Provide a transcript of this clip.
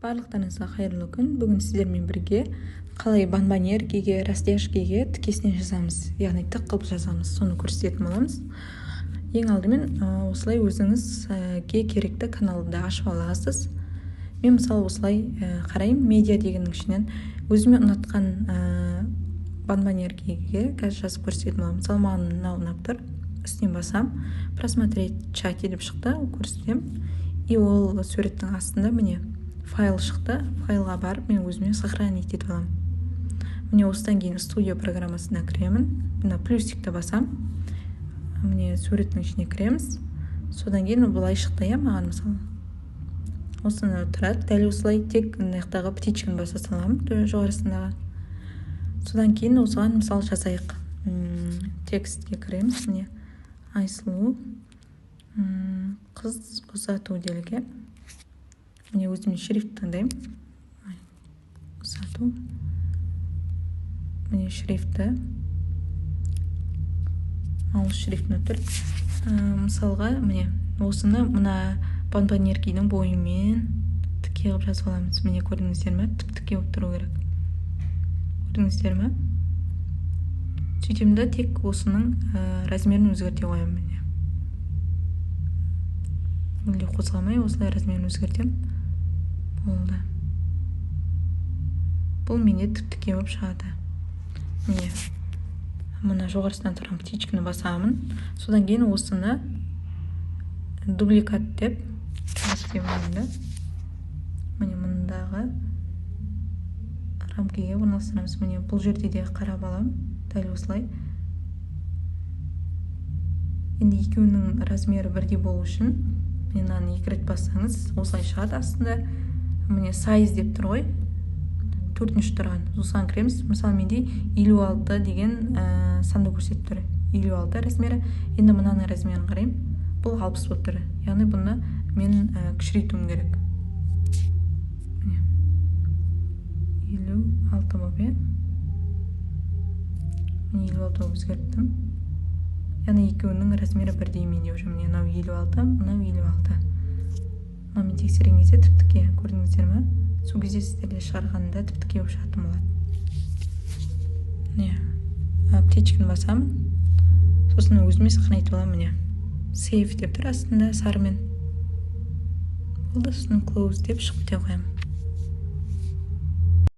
Барлықтарыңызға қайырлы күн! Бүгін сіздермен бірге қалай бонбоньеркеге, растяжкеге тікесінен жазамыз, яғни тік қылып жазамыз, соны көрсететін боламыз. Ең алдымен осылай өзіңізге керекті каналды ашып аласыз. Мен, мысалы, осылай қараймын. Медиа дегеннің ішінен өзіме ұнатқан бонбоньеркеге қазір жазып көрсететін боламын. Мысалы, маған мынау ұнап тұр. Үстінен басам, «Просмотреть в чате» деп шықты. Көрсетемін, и ол суреттің астында, міне, файл шықты. Файлға барып, мен өзіме сохранить етіп аламын. Міне, осыдан кейін Студио программасына кіремін. Мына плюсикті басам, міне, суреттің ішіне кіреміз. Содан кейін былай шықты, иә. Маған, мысалы, осыны тұрады дәл осылай, тек мына жақтағы птичканы баса саламын, жоғарысындағы. Содан кейін осыған, мысалы, жазайық. Текстке кіреміз. Міне, «Айсұлу қыз ұзату» делік, иә. Міне, өзіме шрифт таңдаймын, ұзату. Міне, шрифті ауыз шрифтін тұр. Мысалға, міне, осыны мына бонбоньеркидің бойымен тіке қылып жазып аламыз. Міне, көрдіңіздер ме? Тіп тіке болып тұру керек, көрдіңіздер ме? Сөйтемін да, тек осының размерін өзгерте қоямын. Міне, мүлде қозғалмай, осылай размерін өзгертемін, болды. Бұл менде тіп тіке болып шығады. Міне, мына жоғарысынан тұрған птичканы басамын. Содан кейін осыны дубликат деп істеп аламын да, міне, мындағы рамкаға орналастырамыз. Міне, бұл жерде де қарап аламын дәл осылай. Енді екеуінің размері бірдей болу үшін мынаны екі рет бассаңыз, осылай шығады. Астында, міне, size деп тұр ғой, төртінші тұрған, осыған кіреміз. Мысалы, менде 56 деген санды көрсетіп тұр, 56 размері. Енді мынаның размерін қараймын, бұл 60 болып тұр, яғни бұны мен кішірейтуім керек. Міне, 56 болып, иә, міне, 56 болып өзгерттім. Яғни екеуінің размері бірдей менде уже. Міне, мынау 56, мынау 56. Мынамен тексерген кезде тіп тіке, көрдіңіздер ме? Сол кезде сіздерде шығарғанда тіп тіке болып шығатын болады. Міне, птичканы басамын, сосын өзіме сохранить аламын. Міне, save деп тұр астында сарымен, болды. Сосын close деп шығып кете қоямын.